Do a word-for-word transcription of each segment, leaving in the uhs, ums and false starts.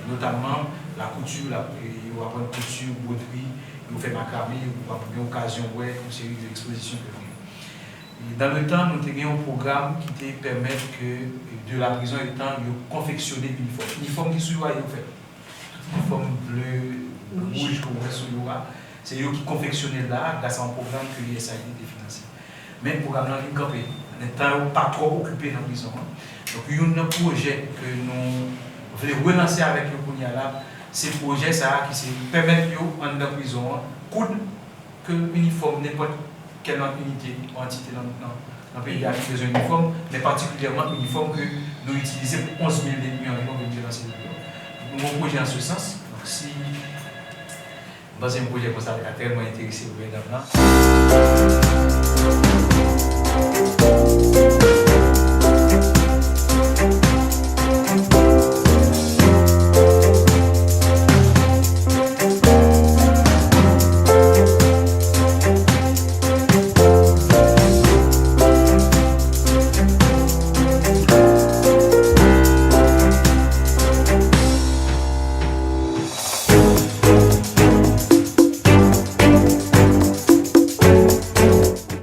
Notamman lakouti, la, yo aprann kouti, bwodri, yo fè makrame, ou ap gen okazyon wè yon seri de ekspozisyon ke nou gen. E dans le temps, nou te gen yon pwogram ki te pèmèt ke de la prison étant yo konfeksyone inifòm. Inifòm ki sou yo a, yo fè. Inifòm ble, wouj ke w wè sou yo a, se yo ki konfeksyone l la, gras a yon pwogram ke U S A I D te finanse. Men pwogram nan vin kanpe. Nan tan yo pa twò okipe nan prizon an. Donk, youn nan pwojè ke nou vle relanse avèk yo kounye a la, se pwojè sa a ki se pèmèt yo, anndan prizon an, koud ke inifòm nenpòt kèl ant-, inite, antite nan, nan, nan peyi a ki bezwen inifòm, men patikilyèman inifòm ke nou itilize pou onz mil detni anviwon ke nou te lanse depi lò. Nou gen yon pwojè an se sans. Donk, si M panse yon pwojè konsa ta ka tèlman enterese gouvènman nan.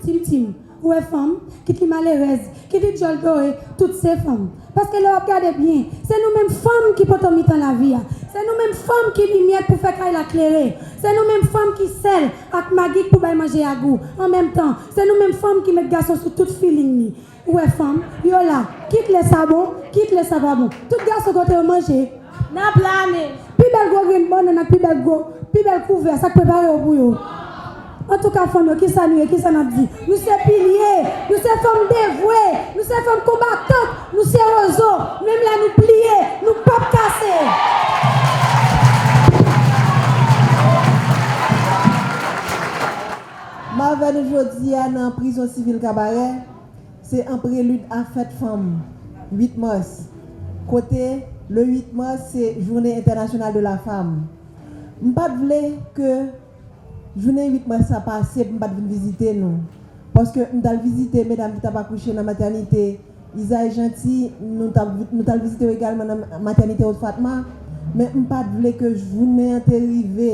Tim Tim, ou wè fanm, kit li malerèz, kit li djòl dore, tout se fanm. Paske lè w ap gade byen, se nou menm fanm ki poto mitan lavi a. Se nou menm fanm ki limyè pou fè kay la klere. Se nou menm fanm ki sèl ak magik pou bay manje a gou. An menm tan, se nou menm fanm ki met gason sou tout feeling li. Ou wè fanm, yo la, kit lè sa bon, kit lè sa pa bon. Tout gason kote yo manje. Nan plane. Pi bèl gwo grenn bannann ak pi bèl gwo, pi bèl kouvè, sa k prepare yo pou yo. Antouka, fanm yo, kisa nou ye, kisa n ap di? Nou se pilye, nou se fanm devwe, nou se fanm konbatant, nou se wozo, menm lè nou pliye, nou p ap kase. M avè nou jodi a nan prizon sivil Kabarè. Se an prelid a fèt fanm, uit mas, kote le uit mas se Journée Internationale de la Femme. M pa t vle ke jounen uit mas sa pase pou m pa t vin vizite nou. Paske m t al vizite medam ki t ap akouche nan matènite Izayi Janti, nou t ap, nou t al vizite yo egalman nan matènite Haute Fatma, men m pa t vle ke jounen an te rive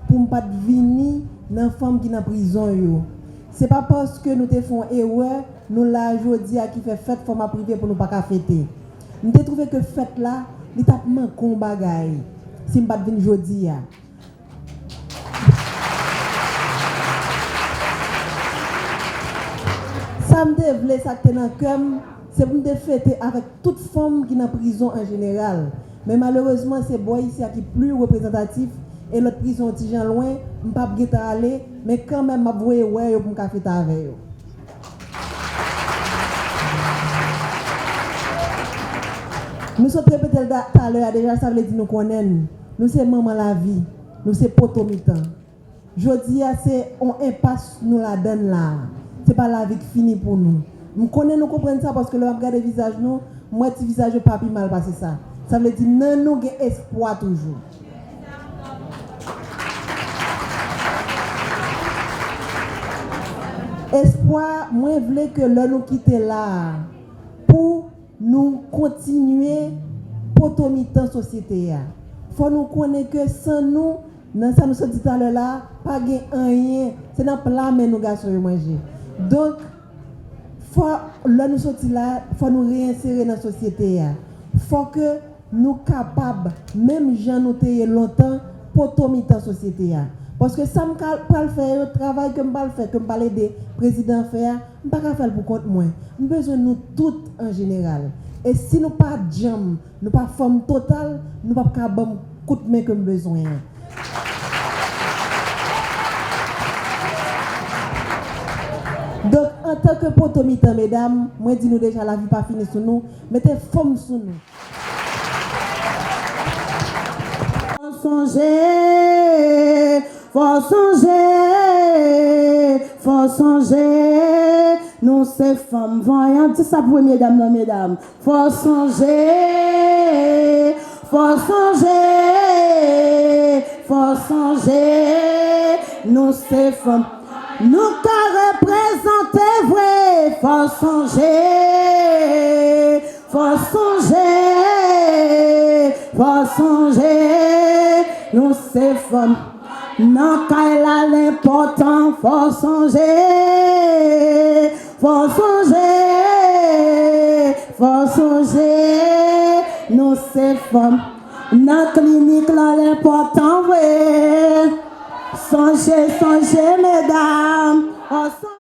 pou m pa t vini nan fanm ki nan prizon yo. Se pa paske nou te fè yon erè, nou la a jodi a ki fè fèt fanm ap rive pou nou pa ka fete. M te twouve ke fèt la, li t ap manke yon bagay si m pa t vin jodi a. Sa m te vle, sa k te nan kè m, se pou m te fete avèk tout fanm ki nan prizon an jeneral. Men malerezman, se bò isi a ki pli reprezantatif e lòt prizon yon ti jan lwen, m p ap gentan ale, men kanmenm m ap voye wè yo pou m ka fete avè yo. Nou sot repete l da-, talè a deja, sa vle di nou konnen n. Nou se manman lavi, nou se poto mitan. Jodi a se yon enpas nou ladann la a. Se pa lavi k fini pou nou. M konnen nou konprann sa paske lè m ap gade vizaj nou, m wè ti vizaj yo pa pi mal pase sa. Sa vle di nan nou gen espwa toujou. Espwa, mwen vle ke lè nou kite la a, pou nou kontinye poto mitan sosyete a. Fò nou konnen ke san nou, nan sa nou sot di talè la, pa gen anyen. Se nan pla men nou gason yo manje. Donk, fò, lè nou soti la, fò nou reyensere nan sosyete a. Fò ke nou kapab, menm jan nou te ye lontan, poto mitan sosyete a. Paske sa m ka, pral fè yo, travay ke m pral fè, ke m pral ede prezidan an fè a, m pa ka fè l pou kont mwen. M bezwen nou tout an jeneral. E si nou pa djanm, nou pa fòm total, nou p ap ka ban m kout men ke m bezwen an. Donk, antanke poto mitan medam, mwen di nou deja lavi pa fini sou nou, mete fanm sou nou. Fò sonje, fò sonje, fò sonje, nou se fanm vanyan. Di sa pou premye dam nan, medam. Fò sonje, fò sonje, fò sonje, nou se fanm. Nou ka reprezante vre. Fò sonje, fò sonje, Fò sonje, nou se fanm. Nan kay la l enpòtan, fò sonje, fò sonje, fò sonje, nou se fanm. Nan klinik la l enpòtan vre. Sonje, sonje, medam. Fò sonje.